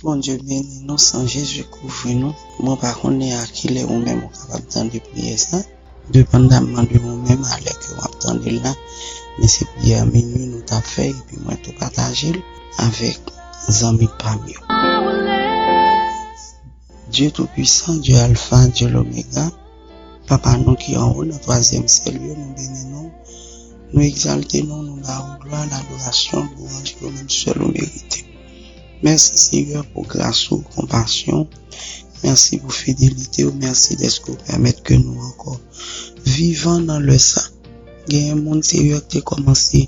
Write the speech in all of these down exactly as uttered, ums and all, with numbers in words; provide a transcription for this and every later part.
Bondye beni nou, san Jezi kouvri nou. Mwen pa konnen a kilè ou menm ou kapab tande priyè sa, depandamman de ou menm, alè ke w ap tande l la. Men se priyè minwi nou t ap fè, epi mwen tou pataje l avèk zanmi pa m yo. Dye Toupisan, Dye Alfa, Dye Lomega, Papa nou ki anwo nan twazyèm syèl yo, nou beni nou, nou egzalte nou, nou ba ou glwa, ladorasyon, lwanj ke ou menm sèl ou merite. Mèsi, Seyè, pou gras ou, konpasyon w. Mèsi pou fidelite w. Mèsi dèske w pèmèt ke nou ankò vivan nan lè sa. Genyen moun, Seyè, ki te kòmanse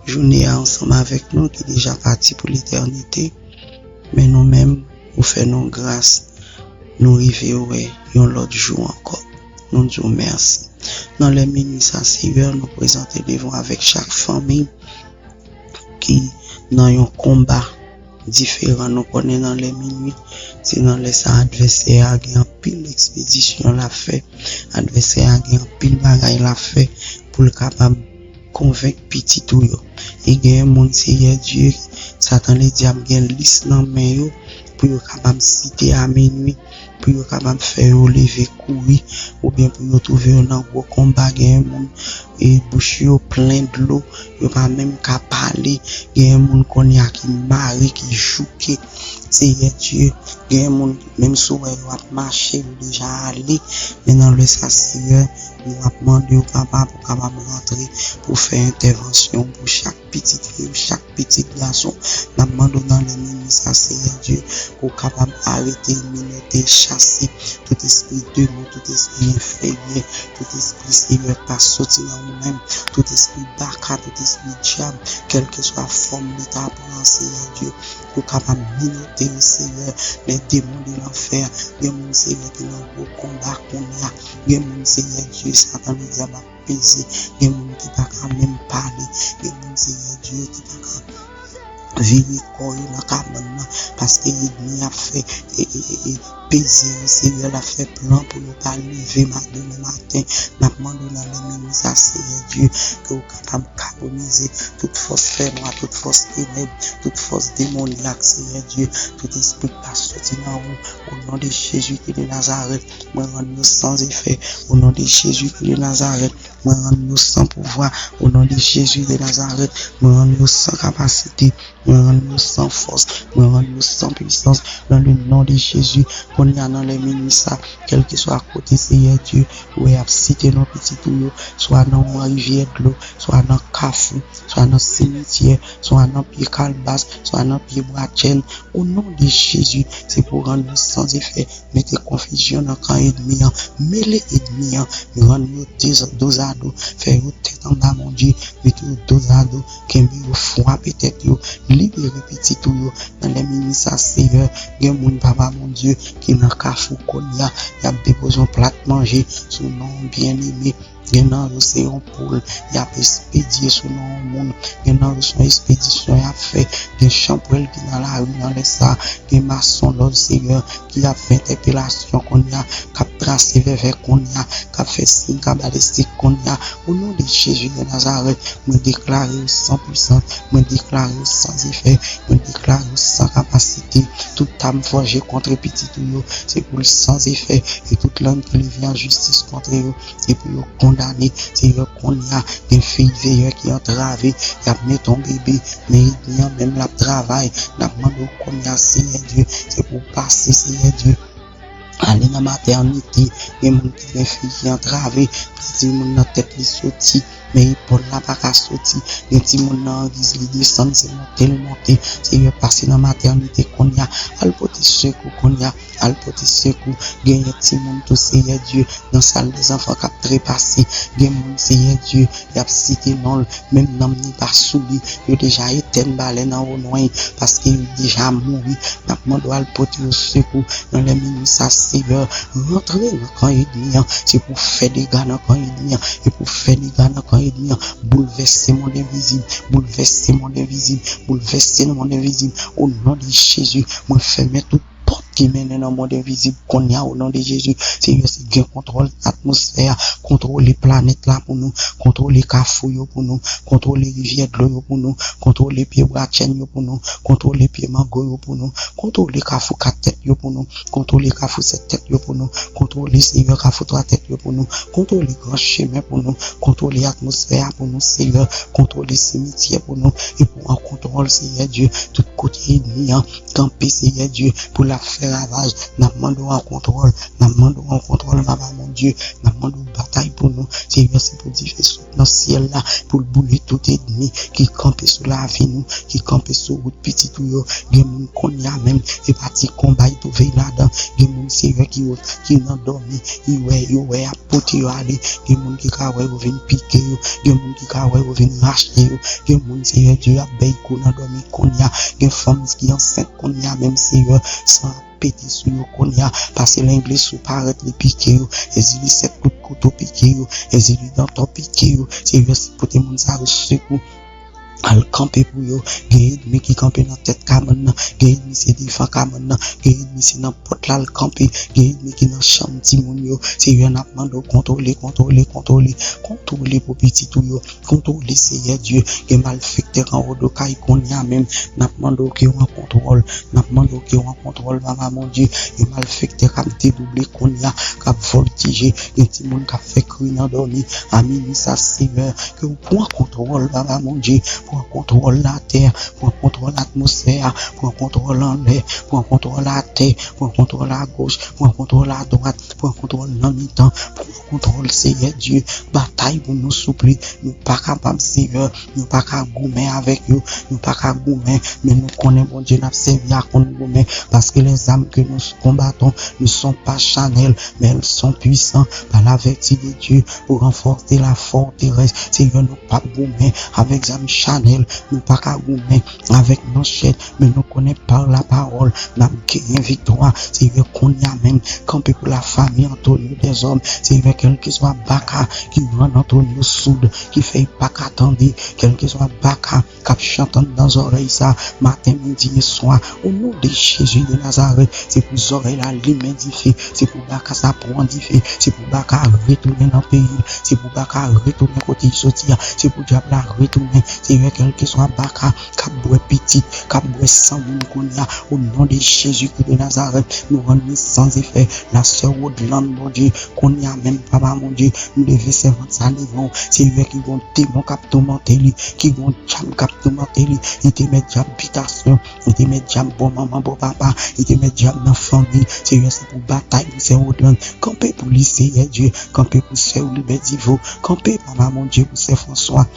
jounen an ansanm avèk nou, ki deja pati pou letènite. Men nou menm, ou fè nou gras, nou rive wè yon lòt jou ankò. Nou di w mèsi. Nan lè minwi sa, Seyè, nou prezante devan w avèk chak fanmi ki nan yon konba diferan. Nou konnen nan lè minwi, se nan lè sa advèsè a gen anpil ekspedisyon l ap fè. Advèsè a gen anpil bagay l ap fè pou l kapab konvenk pitit ou yo. E genyen moun, Seyè Dye, Satan Ledyab gen lis nan men yo pou yo kapab site a minwi, pou yo kapab fè yo leve kouri, oubyen pou yo twouve yo nan gwo konba. Genyen moun, e bouch yo plen dlo, yo pa menm ka pale. Genyen moun kounye a ki mare, ki jouke. Seyè Dye, genyen moun, menm si w wè yo ap mache, yo deja ale. Men nan lè sa, Seyè, nou ap mande w, Papa, pou w kapab rantre, pou w fè entèvansyon pou chak pitit fi w, chak pitit gason. N ap mande w nan lè minwi sa, Seyè Dye, pou w kapab arete, menote, chase tout espri demon, tout espri enferyè, tout espri, Seyè, k pa soti nan ou menm, tout espri baka, tout espri dyab, kèlkeswa fòm li ta pran, Seyè Dye, pou w kapab menote yo, Seyè, les démons de l'enfer. Gen moun, Seyè, ki nan gwo konba kounye a. Gen moun, Seyè Dye, Satan Ledyab ap peze. Gen moun ki pa ka menm pale. Gen moun, Seyè Dye, ki pa ka vire kò yo nan kabann nan, paske ènmi ap fè, e, e, e, e, peze yo, Seyè, l ap fè plan pou yo pa leve ma-, demen maten. N ap mande w nan lè minwi sa, Seyè Dye, ke w kapab kanalize tout fòs fènwa, tout fòs tenèb, tout fòs demonyak, Seyè Dye, tout espri k pa soti nan ou, o non de Jezi ki de Nazarèt, mwen rann yo san efè, o non de Jezi ki de Nazarèt, mwen rann yo san pouvwa, o non de Jezi de Nazarèt, mwen rann yo san kapasite, mwen rann yo san fòs, mwen rann yo san pwisans, nan le non de Jezi. Kounye a nan lè minwi sa, kèlkeswa kote, Seyè Dye, ou wè y ap site non pitit ou yo, swa nan yon rivyè dlo, swa nan kafou, swa nan simityè, swa nan pye kalbas, swa nan pye bwa chèn, o non de Jezi, se pou rann yo san efè, mete konfizyon nan kan ènmi an, mele ènmi an, rann yo dez-, dozado, fè yo tèt anba, Bondye, mete yo dozado, kenbe yo, frape tèt yo, libere pitit ou yo, nan lè minwi sa, Seyè, gen moun, Papa Bondye, ki nan kafou kounye a, y ap depoze yon plat manje sou non byeneme, Gen nan yo se yon poul y ap espedye sou non yon moun. Gen nan yo se yon espedisyon y ap fè. Gen chanpwèl ki nan lari nan lè sa. Gen mason lòd, Seyè, ki ap fè entèpelasyon kounye a, k ap trase vèvè kounye a, k ap fè siy kabalistik kounye a. O non de Jezi de Nazarèt, mwen deklare w san pwisans, mwen deklare w san efè, mwen deklare w san kapasite. Tout zam fòje kont pitit ou yo, se pou l san efè, e tout lang ki leve an jistis kont yo, se pou yo kondane. Seyè, kounye a, gen fiy veyè ki antrave, y ap mete yon bebe, men ènmi an menm l ap travay. N ap mande w kounye a, Seyè Dye, se pou w pase, Seyè Dye. Ale nan matènite, gen moun ki gen fiy ki antrave, timoun nan tèt li soti, men epòl la pa ka soti, gen timoun nan angiz li desann, se monte l monte. Seyè, pase nan matènite kounye a, al pote sekou kounye a, al pote sekou. Genyen timoun tou, Seyè Dye, nan sal dèzanfan k ap trepase. Gen moun, Seyè Dye, y ap site non l, menm nanm li pa sou li, yo deja etèn balè nan wonwen, paske yo deja mouri. N ap mande w al pote yo sekou nan lè minwi sa, Seyè. Rantre nan kan ènmi an, se pou fè dega nan kan ènmi an, e pou fè dega nan kan ènmi an, boulvèse mond envizib, boulvèse mond envizib, boulvèse mond envizib. O non de Jezi, mwen fèmen tout pòt ki mennen nan mond envizib kounye a, o non de Jezi. Senyè, se gen kontwòl atmosfè a, kontwole planèt la pou nou, kontwole kafou yo pou nou, kontwole rivyè dlo yo pou nou, kontwole pye bwa tchèn yo pou nou, kontwole pye mango yo pou nou, kontwole kafou kat tèt yo pou nou, kontwole kafou sèt tèt yo pou nou, kontwole, Senyè, kafou twa tèt yo pou nou, kontwole gran chemen pou nou, kontwole atmosfè a pou nou, Senyè, kontwole simityè pou nou, epi w an kontwòl, Senyè Dye, tout kote ènmi an kanpe, Senyè Dye, pou l ap fè ravaj, n ap mande w an kontwòl, n ap mande w an kontwòl, Papa Bondye, n ap mande w batay pou nou, Senyè, se pou dife sot nan syèl la, pou l boule tout ènmi ki kanpe sou lavi nou, ki kanpe sou wout pitit ou yo. Gen moun kounye a menm, e pa ti konba y twouve y ladan. Gen moun, Senyè, ki, ki nan dòmi, y wè, yo wè y ap pote yo ale. Gen moun ki ka wè yo vin pike yo. Gen moun ki ka wè yo vin rache yo. Gen moun, Senyè Dye, y ap bay kou nan dòmi kounye a. Gen fanm ki ansent kounye a menm, Senyè, san pete sou yo kounye a, pase lengle sou parèt li pike yo, Ezili sèt kout kouto pike yo, Ezili dantò pike yo, Senyè, pote moun sa yo sekou. Al kanpe pou yo. Gen ènmi ki kanpe nan tèt kabann nan, gen ènmi se devan kabann nan, gen ènmi se nan pòt la l kanpe, gen ènmi ki nan chanm timoun yo. Senyè, n ap mande w kontwole, kontwole, kontwole, kontwole pou pitit ou yo. Kontwole, Senyè Dye. Gen malfektè k anwo do kay kounye a menm. N ap mande w ke w an kontwòl. N ap mande w ke w an kontwòl, Papa Bondye. Gen malfektè k ap dedouble kounye a, k ap vòltije. Gen timoun k ap fè kri nan dòmi. A minwi sa, Senyè, ke w pran kontwòl, Papa Bondye. Pran kontwòl latè, pran kontwòl atmosfè a, pran kontwòl anlè, pran kontwòl atè, pran kontwòl agoch, pran kontwòl adwat, pran kontwòl nan mitan, pran kontwòl, Senyè Dye. Batay pou nou, souple. Nou pa kapab, Senyè. Nou pa ka goumen avèk yo. Nou pa ka goumen. Men nou konnen, Bondye, n ap sèvi ak yon goumen. Paske les armes que nous combattons ne sont pas charnelles, mais elles sont puissantes par la vertu de Dieu pour renforcer la forteresse. Senyè, nou p ap goumen avèk zam chanèl. Nou pa ka goumen avèk manchèt. Men nou konnen pa lapawòl, n ap genyen viktwa. Senyè, kounye a menm, kanpe pou lafanmi Antonio Dèzòm. Senyè, kèlkeswa baka ki rann Antonio soud, ki fè l pa ka tande, kèlkeswa baka k ap chante anndan zòrèy sa, maten, midi e swa, o non de Jezi de Nazarèt, se pou zòrèy la limen dife, se pou baka sa pran dife, se pou baka retounen nan peyi l, se pou baka retounen kote l soti a, se pou dyab la retounen, Senyè, kèlkeswa baka k ap bwè pitit, k ap bwè san moun kounye a, o non de Jezi de Nazarèt, nou rann li san efè. La sè Rodlann, Bondye, kounye a menm, Papa Bondye, nou leve sèvant sa devan w, Senyè, ki gon demon k ap toumante li, ki gon dyab k ap toumante li, li te mèt dyab bitasyon, li te mèt dyab bò manman, bò papa, li te mèt dyab nan fanmi, Senyè, se pou batay pou sè Rodlann, kanpe pou li, Senyè Dye, kanpe pou sè w Libè Divo, kanpe, Papa Bondye, pou sè Franswa.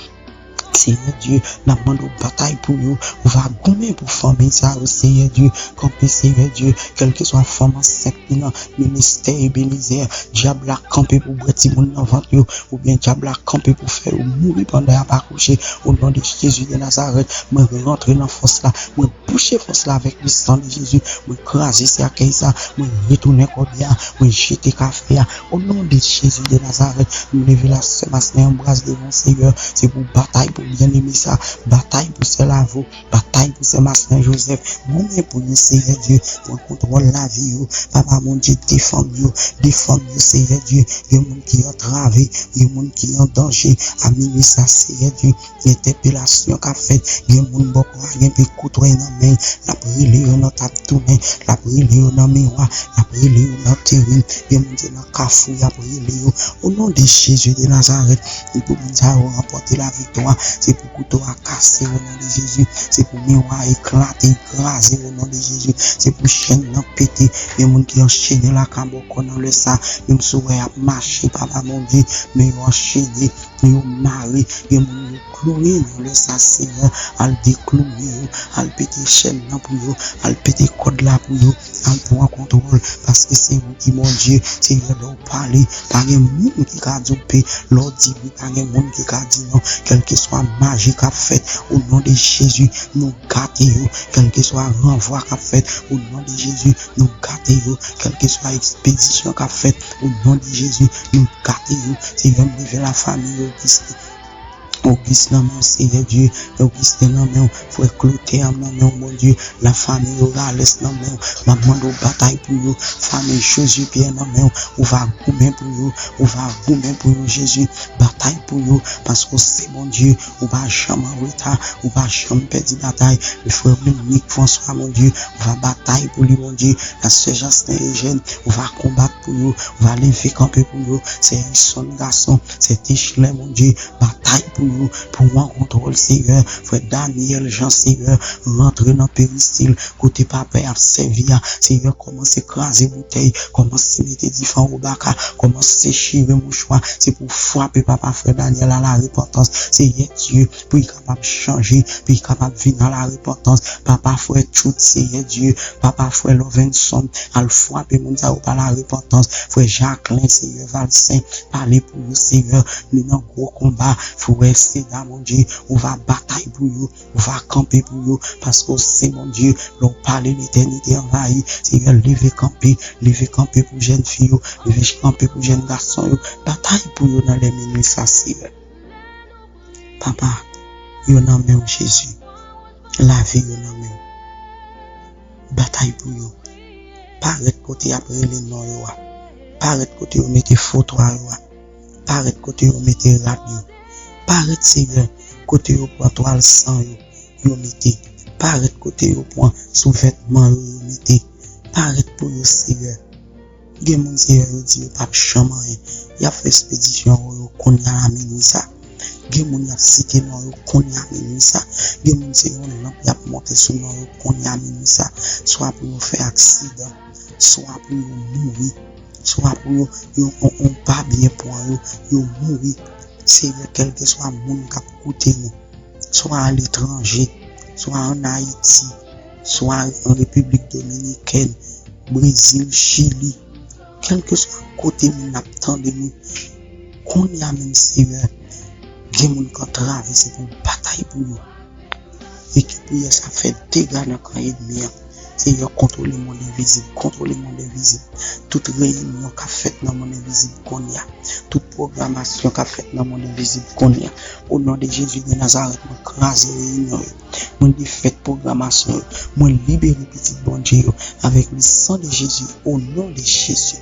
Senyè Dye, n ap mande w batay pou yo. Ou va goumen pou fanmi sa yo, Senyè Dye. Kanpe, Senyè Dye, kèlkeswa fanm ansent ki nan ministè Ebenezer, dyab la kanpe pou bwè timoun nan vant yo, oubyen dyab la kanpe pou fè yo mouri pandan y ap akouche. O non de Jezi de Nazarèt, mwen rantre nan fòs la, mwen bouche fòs la avèk le sang de Jésus. Mwen kraze sèkèy sa. Mwen retounen kòbye a. Mwen jete kafe a. O non de Jezi de Nazarèt, nou leve la sè Maslin Ambroise devan w, Senyè. Se pou batay pou byeneme sa. Batay pou sè Lavo. Batay pou sè Maslin Joseph. Goumen pou yo, Senyè Dye. Pran kontwòl lavi yo. Papa Bondye, defann yo. Defann yo, Senyè Dye. Gen moun ki antrave. Gen moun ki an danje. A minwi sa, Senyè Dye. Entèpelasyon k ap fèt. Gen moun bòkò a gen pil koutwèy nan men l. L ap rele yo nan tab tounen. L ap rele yo nan miwa. L ap rele yo nan teren. Gen moun se nan kafou y ap rele yo. O non de Jezi de Nazarèt, pou moun sa yo ranpòte laviktwa. Se pou kouto a kase o non de Jezi. Se pou miwa a eklate, kraze o non de Jezi. Se pou chèn nan pete. Gen moun ki anchene lakay bòkò nan lè sa. Menm si w wè y ap mache, Papa Bondye, men yo anchene. Yo mare, gen moun yo klouwe nan lè sa, Senyè, al deklouwe yo, al pete chèn nan pou yo, al pete kòd la pou yo, al pran kontwòl, paske se ou ki Bondye, Senyè, lè w pale, pa gen moun ki ka di w pe, lè w di wi, pa gen moun ki ka di non, kèlkeswa maji k ap fèt, o non de Jezi, nou gate yo, kèlkeswa ranvwa k ap fèt, o non de Jezi, nou gate yo, kèlkeswa ekspedisyon k ap fèt, o non de Jezi, nou gate yo, Senyè, m leve lafanmi Ogistin. O Lis nan men w, Seyè Dye, Augustin nan men w, frè Clotaire nan men w, Bondye, lafanmi Orales nan men w, m ap mande w batay pou yo, fanmi Joseph Pierre nan men w, ou va goumen pou yo, ou va goumen pou yo, Jezi, batay pou yo, paske w se Bondye, ou pa janm an reta, ou pa janm pèdi batay, frè Dominique François, Bondye, ou va batay pou li, Bondye, la sè Jasmin Eugène, ou va konbat pou yo, ou va leve kanpe pou yo, sè Ison gason, sè Techlin, Bondye, batay pou yo, pou w an kontwòl, Seyè. Frè Daniel Jean, Seyè, rantre nan peristil, kote papa ap sèvi a, Seyè, kòmanse kraze boutèy, kòmanse mete dife anwo baka, kòmanse chire mouchwa, se pou frape papa frè Daniel a la repantans, Seyè Dye, pou li kapab chanje, pou li kapab vin a la repantans, papa frè Tchout, Seyè Dye, papa frè Lovenson, al frape moun sa yo pa la repantans, frè Jacquelin, Seyè Valcin, pale pou yo, Seyè, nou nan gwo konba, frè Seda, Bondye, ou va batay pou yo, ou va kanpe pou yo, paske w se Bondye, lè w pale, letènite anvayi, Seyè, leve kanpe, leve kanpe pou jèn fi yo, leve kanpe pou jèn gason yo, batay pou yo nan lè minui sa, Seyè. Papa, yo nan men w, Jezi, lavi yo nan men w, batay pou yo, parèt kote y ap rele non yo a, parèt kote yo mete foto a yo a, parèt kote yo mete rad yo, parèt, Seyè, kote yo pran twal san yo, yo mete, parèt kote yo pran souvètman yo, yo mete, parèt pou yo, Seyè. Gen moun, Seyè, yo di yo p ap janm anyen, y ap fè espedisyon yo kounye a minui sa. Gen moun y ap site non yo kounye a minui sa. Gen moun se yon lanp y ap monte sou non yo kounye a minui sa. Swa pou yo fè aksidan, swa pou yo mouri, swa pou yo, yo, yon, yon pa byen pran yo, yo mouri. Seyè, kèlkeswa moun k ap koute nou, swa aletranje, swa ann Ayiti, swa an Repiblik Dominikèn, Brezil, Chili, kèlkeswa kote moun ap tande nou, kounye a menm, Seyè, gen moun k antrave, se pou w batay pou yo. E ke priyè sa fè dega nan kan ènmi an. Seyè, kontwole mond envizib, kontwole mond envizib. Tout reyinyon k ap fèt nan mond envizib kounye a, tout pwogramasyon k ap fèt nan mond envizib kounye a, o non de Jezi de Nazarèt, mwen kraze reyinyon yo, mwen defèt pwogramasyon yo, mwen libere pitit Bondye yo avèk le sang de Jésus, o non de Jezi.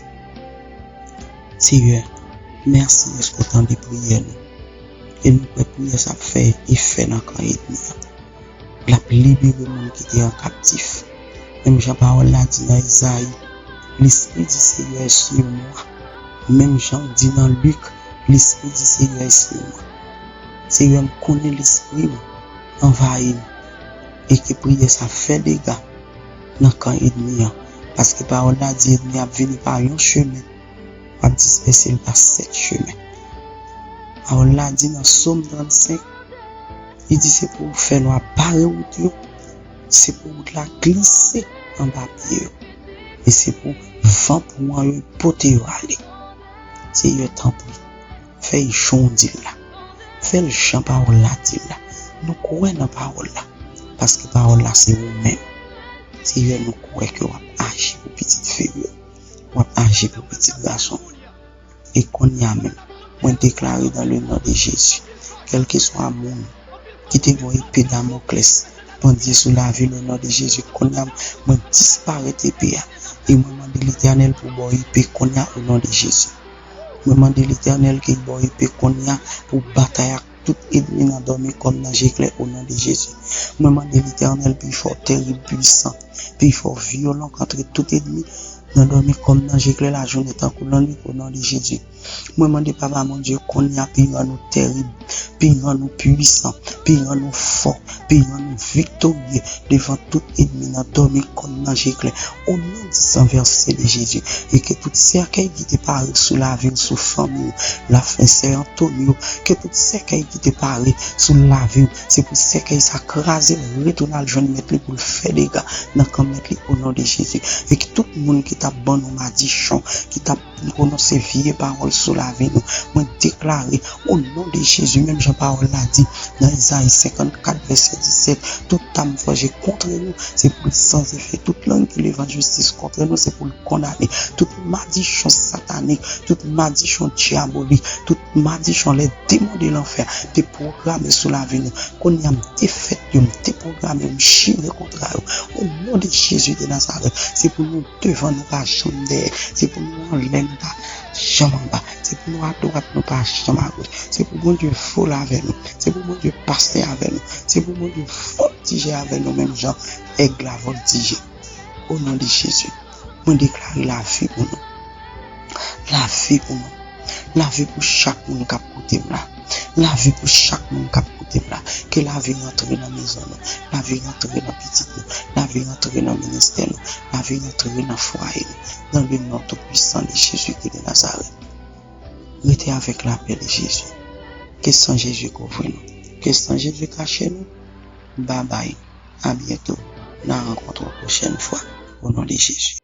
Seyè, mèsi paske w tande priyè nou. E nou kwè priyè sa ap fè efè nan kan ènmi an. L ap libere moun ki te an kaptif. Menm jan pawòl la di nan Ezayi, Lespri di Seyè sou mwen. Menm jan l di nan Lik, Lespri di Seyè sou mwen. Seyè, m konnen Lespri w anvayi m. E ke priyè sa fè dega nan kan ènmi an. Paske pawòl la di ènmi ap vini pa yon chemen, w ap dispèse l pa sèt chemen. Pawòl la di nan Sòm trannsenk, li di se pou w fè lwa bare wout yo, se pou wout la glise anba pye yo, e se pou van pran yo pote yo ale. Seyè, tanpri, fè l jan w di l la. Fè l jan pawòl la di l la. Nou kwè nan pawòl la, paske pawòl la se ou menm. Seyè, nou kwè ke w ap aji pou pitit fi w yo. W ap aji pou pitit gason w yo. E kounye a menm, mwen deklare dans le nom de Jésus, kèlkeswa moun ki te gen yon epe Damoklès pandye sou lavi l, o non de Jezi, kounye a, mwen disparèt epe a. E mwen mande Letènèl pou ba w epe kounye a, o non de Jezi. Mwen mande Letènèl ke l ba w epe kounye a pou batay ak tout ènmi nan dòmi kòm nan je klè, o non de Jezi. Mwen mande Letènèl pi fò, tèrib, pwisan, pi fò, vyolan k antre tout ènmi nan dòmi kòm nan je klè lajounen tankou lannwit, o non de Jezi. Mwen mande Papa Bondye kounye a pi rann nou tèrib, pi rann nou pwisan, pi rann nou fò, pi rann nou viktorye devan tout ènmi nan dòmi kòm nan je klè. O non di san vèse de Jezi, e ke tout sèkèy ki te pare sou lavi w, sou fanmi w, lafen sè Antonio, ke tout sèkèy ki te pare sou lavi w, se pou sèkèy sa kraze, retounen al jwenn mèt li pou l fè dega nan kan mèt li, o non de Jezi. E ke tout moun ki t ap ban nou madichon, ki t ap pwononse vye pawòl sou lavi nou. Mwen deklare, o non de Jezi, menm jan pawòl la di nan Ezayi senkannkat, vèsè disèt, tout zam fòje kont nou, se pou l san efe. Tout lang ki leve an jistis kont nou, se pou l kondane. Tout madichon satanik, tout madichon dyabolik, tout madichon les démons de l'enfer te pwograme sou lavi nou, kounye a m defèt yo, m deprograme yo, m chire kontra yo. O non de Jezi de Nazarèt, se pou nou devan, nou pa janm dèyè. Se pou nou anlè, nou pa janm anba. Se pou nou adwat, nou pa janm agoch. Se pou Bondye vole avè nou. Se pou Bondye pase avè nou. Se pou Bondye vòltije avè nou, menm jan èg la vòltije. O non de Jezi, mwen deklare lavi pou nou. Lavi pou nou. Lavi pou chak moun k ap koute m la. Lavi pou chak moun k ap koute m la. Ke lavi rantre nan mezon nou. Lavi rantre nan pitit nou. Lavi rantre nan ministè nou. Lavi rantre nan fwaye nou. Nan le non tou pwisan de Jezi ki de Nazarèt. Rete avèk lapè de Jezi. Ke san Jezi kouvri nou. Ke san Jezi kache nou. Babay. A byento. N a rankontre yon pwochèn fwa. O non de Jezi.